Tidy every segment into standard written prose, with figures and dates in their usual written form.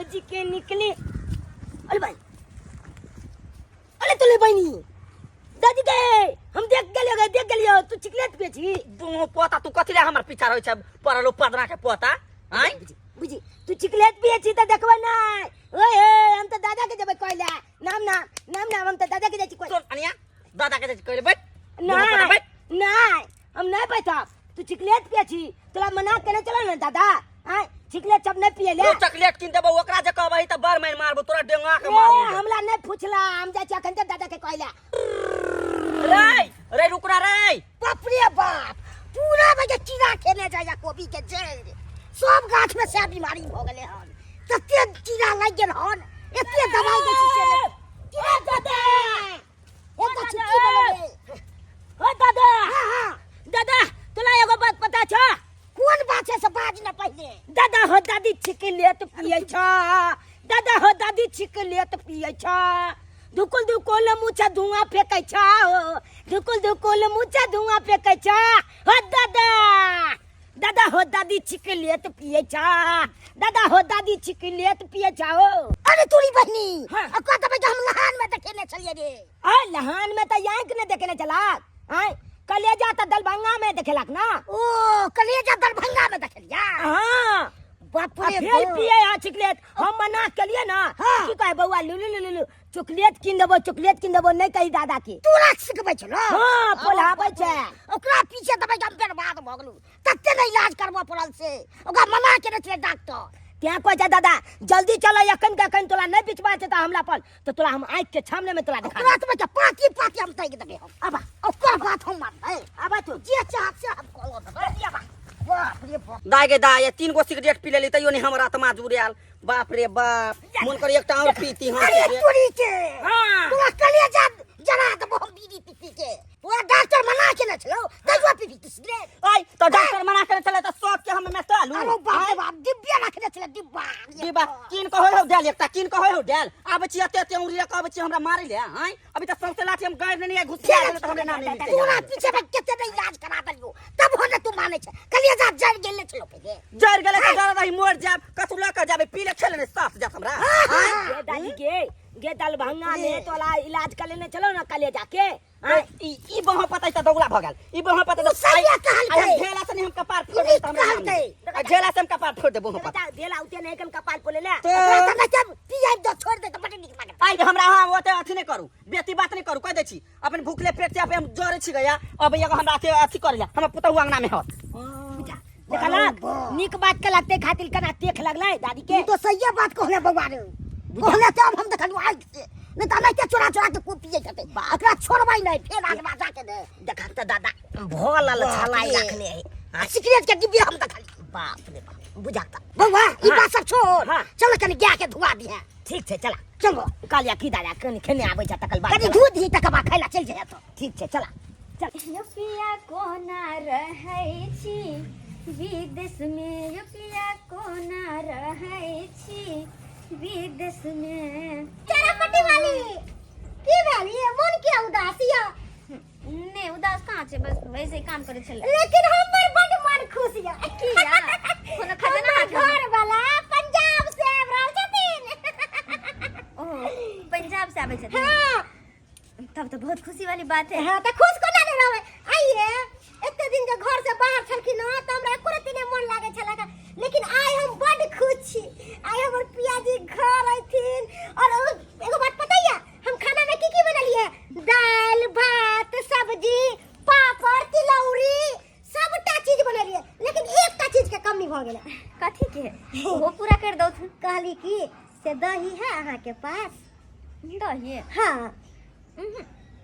बाबूजी के निकले। अरे भाई, अरे तोले बहिनी दादी के हम देख गेलियो गे, देख गेलियो तू चिकलेट पिए छी। दुनू पोता तू कथी ले हमर पीछा रहै छै पड़लो पदरा के पोता आय? बुझी बुझी, तू चिकलेट पिए छी त देखबै नै। ओए हे, हम त दादा के जेबै कहले, नाम नाम नाम नाम, हम त दादा के जाइ छी कहले। चल अनिया, दादा के जाइ छी कहले, बैठ। नहीं बैठ। नहीं, हम नहीं बैठब। तू चिकलेट पिए छी, तोरा मना केने चलो ने दादा। आय चिकलेट सब नहीं पिए ले। तो चॉकलेट किन देबो ओकरा जे कहबही त बड़ मारि मारबो तोरा, डेंगा के ए, मारबो। हमला नहीं पूछला, हम जाइ छी अखन तक दादा के कहला। रे रे, रुक ना रे। बाप रे बाप, पूरा बजे कीड़ा खेने जाइया कोबी के जड़ि, सब गाछ में से बीमारी भऽ गेलै हन, तते कीड़ा लागि गेल हन, एते दवाई दै छी से नहि। कीड़ा दादा, एक तऽ छुट्टी बनेबै। ओ दादा। हाँ हाँ। दादा, तोला एगो बात पता छ? कोन बात छै से बाज न पहिले। दादा हो दादी चिकलेट पियै छ, दादा हो दादी चिकलेट पियै छ, धुकुल धुकुल मुछा धुआं फेकै छ हो, धुकुल धुकुल मुछा धुआं फेकै छ हो दादा। दादा हो दादी चिकलेट पियै छ, दादा हो दादी चिकलेट पियै छ हो। अरे तोरी बहिनी। हाँ। आ कह देबै जे हम लहान में देखेने छलियै रे। आ लहान में त यांक ने देखेने छलाक? आय कलेजा त दरभंगा में देखेलक ना। ओ कलेजा दरभंगा में देखेलिया? हाँ। बाप आ रे फेर बाप। पिए आ चॉकलेट, हम मना केलिए ना। हाँ। की कहे बौआ, लुलु लुलु लुलु चॉकलेट किन देबो, चॉकलेट किन देबो, नहीं कही दादा के। तोरा सिखबै छलो? हाँ, पोल्हाबै छै। ओकरा पीछे देबै हम बर्बाद भऽ गेलहुँ, तते ने इलाज करबऽ पड़ल से, ओकरा मना केने छलै डॉक्टर। त्यां कहै छै दादा जल्दी चल, एखन के एखन तोरा नहीं बिचवा छै तऽ हमरा पर तऽ तोरा हम आँखि के सामने में तोरा देखा ओकरा तऽ पाकी पाकी हम ताकि देबै हम। आबा। ओकर बात हम मानबै। आबा तू। जे चाहत से हम कऽ देबै। जल्दी आबा। बाप रे बाप। दाय गे दाय, 3 गो सिगरेट पी लेली तैयो नहीं हमर आत्मा जुड़ायल। बाप रे बाप, मन कर एकटा और पीती। हाँ। अरे सिगरेट। तोरी के। हाँ। तोरा कलेजा जरा देबो हम बीड़ी पी पी के। तोरा डॉक्टर मना केने छलौ तैयो पीबी तू सिगरेट? ओय तो डॉक्टर मना केने छलै त शौक के हम में चालू। अरे बाप रे बाप, डिब्बे रखने छलै डिब्बा। डिब्बा किन के होय हो देल, एकटा किन के होय हो देल। आबै छी एते एते उंगली लऽ के आबै छी हमरा मारै ले। आँय, अभी त सौंसे लाठी हम गाड़ि नेने घुस गेल त हमरा नाम नहि मिलतै। तोरा पीछे में कते ने इलाज करा देलियो तब हो ने तू मानै छै, कलेजा जरि गेल छलो पहिले। जरि गेलै त डर रही मर जाब, कथू लऽ के जाबै, पी ले खेले ने साफ जात हमरा। आँय? गे दादी गे, गे दरभंगा में तोरा इलाज कर लेने चलो ना कलेजा के। आँय, ई बह पता त दौगला भ गेल, ई बह पता ओ त सहिए कहलकै। आइ हम ढेला से नहीं हम कपार फोड़ देब त हमरा नाम कहलकै। नहीं। आ ढेला से हम कपार फोड़ देब बह पता। ढेला उते नहीं कन कपार फोड़े ले। तो ओकरा त नहि जब पियाइ दो छोड़ दे त बड नीक लागत। आइ हमरा अहाँ ओते अथी नहि करू, बेती बात नहि करू, कहि दै छी। अपन भूखले पेट से हम जरे छी गया, अब एगो हमरा अथी अथी करे ले हमर पुतहु अंगना में हत। देखलक नीक बात के लगते खातिर कना तेख लगलै दादी के। तू तो सहिए बात कहले बौआ रे, कहले त अब हम देखलु आइ से नहीं त नहीं चोरा चोरा के खूब पिए छते, एकरा छोड़बै नहीं फेर आगवा जाके दे। देखा त दादा भोलल छलाई रखने है। आ सिगरेट के डिब्बे हम देखली। बाप रे बाप, बुझा त बौआ ई हाँ। बात सब छोड़। हाँ। चल कनी गाय के धुआ दिहे। ठीक छै चला। चलो। कहलिया की दादा कनी खेने आबै छै तकर बाद कनी दूध ही तकर बाद खाइला चलि जाए तो। ठीक छै चला चल। युपिया कोना रहै छी विदेश में, युपिया कोना रहै छी विदेश में। चरापट्टी वाली की भेल ये, मन के उदास या? ने उदास कहाँ छै, बस वैसे ही काम करै छलै। लेकिन हमर बड मन खुश या। किया? कोनो खजाना हमर हाथ में? घर वाला पंजाब से आबि रहल छथिन। ओ पंजाब से आबै छथिन? हाँ। तब तो बहुत खुशी वाली बात है। हाँ, तो खुश कोना नहि रहबै? आइए एते दिन जे घर से बाहर छलखिन हँ तऽ हमरा एको रत्ती नहि मन लागै छलै, लेकिन आइ हम बड खुश छी। आइ हमर पियाजी घर अयथिन। और एगो बात पता या हम खाना में की की बनेलियै? दालि भात सब्जी पापड़ तिलौरी सबटा चीज बनेलियै, लेकिन एकटा चीज के कमी भऽ गेलै। कथी के? ओहो पूरा कर दौ। कहली कि से दही है अहाँ के पास? दही? हाँ।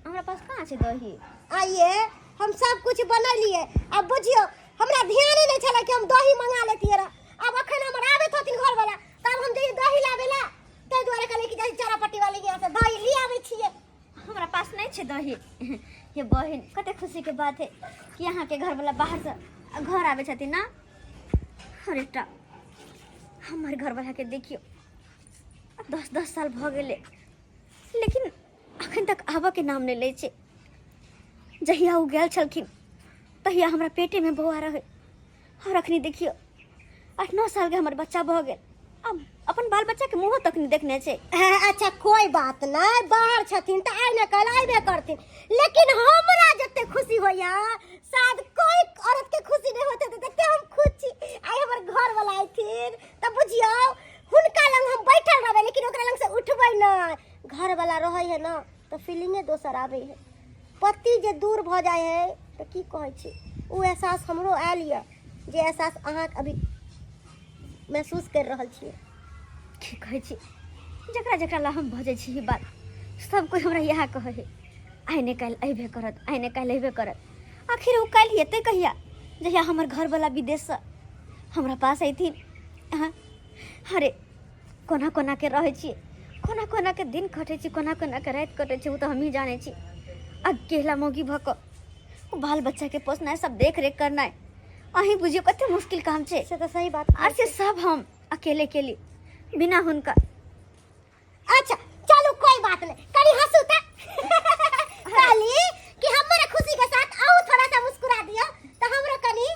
हमरा पास कहाँ छै दही? आइए हम सब कुछ बनेलियै, अब बुझियौ हमरा ध्यान नहि छलै कि हम दही मंगा लेतियै रह। अब अखन हमर आबैत होथिन घरवाला तब हम जइयै दही लाबै ला, ताहि दुआरे कहलियै कि जाइ चारा पट्टी वाली के यहाँ से दही ले आबै छियै। हमरा पास नहीं छै दही। ये बहिन कते खुशी के बात है कि अहाँ के घर वाला बाहर से घर आबै छथिन ना। और एकटा हमर घर वाला के देखियो 10-10 साल भऽ गेलै लेकिन अखन तक आबऽ के नाम नहि लै छै। जहिया ओ गेल छलखिन तहिया हमरा पेटे में बौआ रहै और अखनी देखियो 8-9 साल के हमर बच्चा भऽ गेल अपन बाल बच्चा के मुँहो तक नहीं देखने छै। हाँ, अच्छा कोई बात नहीं, बाहर छथिन तऽ आइ ने काल्हि अयबे करथिन, लेकिन हमरा जते खुशी होइया शायद कोई औरत के खुशी नहीं होते, तते हम खुश छी। आइ हमर घर वाला अयथिन तऽ बुझियौ हुनका लग हम बैठल रहबै, लेकिन ओकरा लग से उठबै नहि। घर वाला रहै है ना तऽ फीलिंगे दोसर आबै है। पति जे दूर भऽ जाइ है तऽ की कहै छी, ओ एहसास हमरो आयल यऽ जे एहसास अहाँके अभी महसूस कर रहल छियै। की कहै छी, जकरा जकरा ला हम बजै छी ई बात, सब कोइ हमरा इएह कहै है, आइ ने काल्हि अयबे करत, आइ ने काल्हि अयबे करत। आखिर ओ काल्हि एतै कहिया, जहिया हमर घरवला विदेशसँ हमरा पास अयथिन। हाँ, अरे कोना कोना के रहै छी, कोना कोना के दिन कटै छी, कोना कोना के राति कटै छी, ओ तऽ हमही जानै छी। अकेला मौगी भऽ कऽ ओ बाल बच्चाके पोसनाइ, सब देख रेख करनाइ, अहीं बुझियौ कते मुश्किल काम छै। से तऽ सही बात। आर से सब हम अकेले केली बिना हुनका। अच्छा चलू कोई बात नहीं, कनी हंसू त कहली कि हमर खुशी के साथ अहू थोड़ा सा मुस्कुरा दियो तो हमरो कनी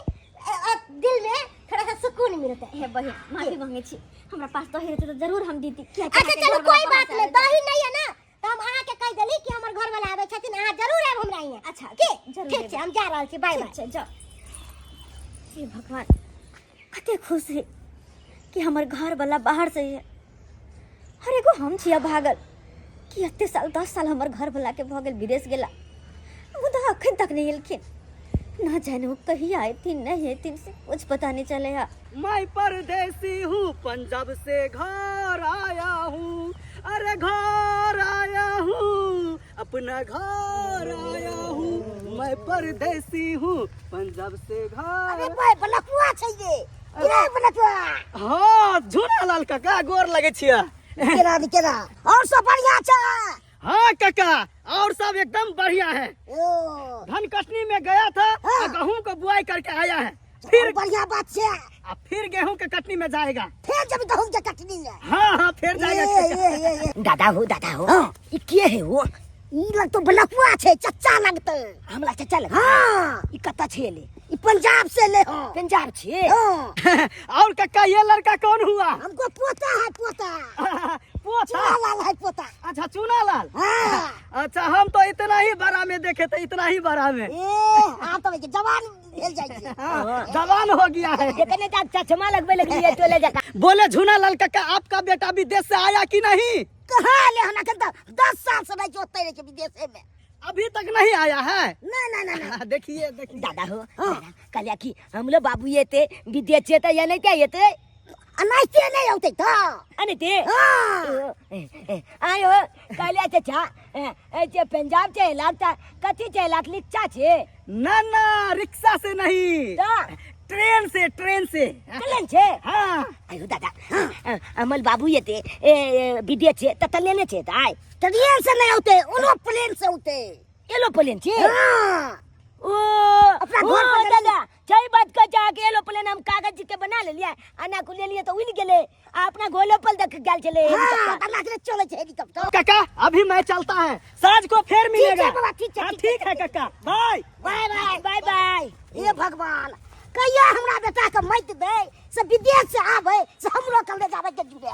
दिल में थोड़ा सा सुकून मिलते। हे बहिन, माफी मांगे छी, हमरा पास दही रहते तो जरूर हम दीती। अच्छा चलू कोई बात नहीं, दही नहीं है ना तो हम अहाँ के कह देली कि हमर घर वाला आवे छथिन, अहाँ जरूर आएब हमरा हियाँ। अच्छा, के जरूर ठीक छै, हम जा रहल छी, बाय बाय। ठीक छै, जाओ। हे भगवान, कते खुश है कि हमर घर वाला बाहर से है। हर एगो हम छिया भागल कि एते साल 10 साल हमर घर वाला के भऽ गेल विदेश गेला, मुदा अखन तक नहीं एलखिन। ना जाने वो कहिया अयथिन नहीं अयथिन से कुछ पता नहीं चले है। मैं परदेसी हूँ पंजाब से घर आया हूँ, अरे घर आया हूँ अपना घर आया हूँ, मैं परदेसी हूँ पंजाब से घर। अरे भाई बलकुआ छै ये, ये बलकुआ। हाँ झूना लाल काका गोर लगे छिया। केना नी केना, और सब बढ़िया छै? हाँ काका और सब एकदम बढ़िया है। ओ। धन कटनी में गया था, हाँ। गेहूं को बुआई करके आया है, फिर बढ़िया बात है। आ फिर गेहूं के कटनी में जाएगा। फिर जब गेहूं के कटनी में। हाँ हाँ फिर जाएगा। ये, ये, ये, ये। दादा हो, दादा हो। हाँ। ई के है हो? ई लग तो बलकुआ छै, चच्चा लगते। हमरा चच्चा लग। हाँ। ई कतऽ छै ले? ई पंजाब से ले हो। पंजाब छे? हाँ। और कक्का ये लड़का कौन हुआ? हमको पोता है, पोता। पोता? चूना लाल है पोता। अच्छा चूना लाल। हाँ। अच्छा हम तो इतना ही बड़ा में देखे थे, इतना ही बड़ा में। ए, आप तो जवान भेल जाइ छै। हाँ, जवान हो गया है। देखने त चश्मा लगबे लगलिए टोले जका। बोले झूना लाल कक्का आपका बेटा विदेश से आया कि नहीं? कहाँ ले, हमरा के 10 साल से नहीं जोतते रहे विदेश में, अभी तक नहीं आया है। ना ना ना ना। देखिए देखिए दादा हो, दादा, कहलिया कि हम लोग बाबू ये थे विदेश से तो ये नहीं थे, ये थे अनाइते नहीं औते तो अनते। हां आयो कहलिया चाचा, ए जे पंजाब से लागता कथी से लाग रिक्शा छे? ना ना रिक्शा से नहीं, तो ट्रेन से, ट्रेन से। ट्रेन छे? हाँ। आयो दादा, हाँ, अमल बाबू ये थे, ए, विदेश से त लेने छे त आय ट्रेन से नहीं औते, उनो प्लेन से औते। एलो प्लेन छे? हां। ओ अपना घर पर दादा सही बात कह जा के एलो प्लेन हम कागज के बना ले लिया, आना को ले लिए तो उड़ गेले, आ अपना गोलो पर देख गेल छले। हां, तना के चले छे हेलीकॉप्टर। काका अभी मैं चलता है, साँझ को फिर मिलेगा। ठीक है बाबा, ठीक है, हाँ, ठीक ठीक है काका, बाय बाय बाय बाय बाय। हे भगवान, कहिया हमरा बेटा के मत दे से विदेश से आवे से हमरो कॉलेज आवे के जुड़े।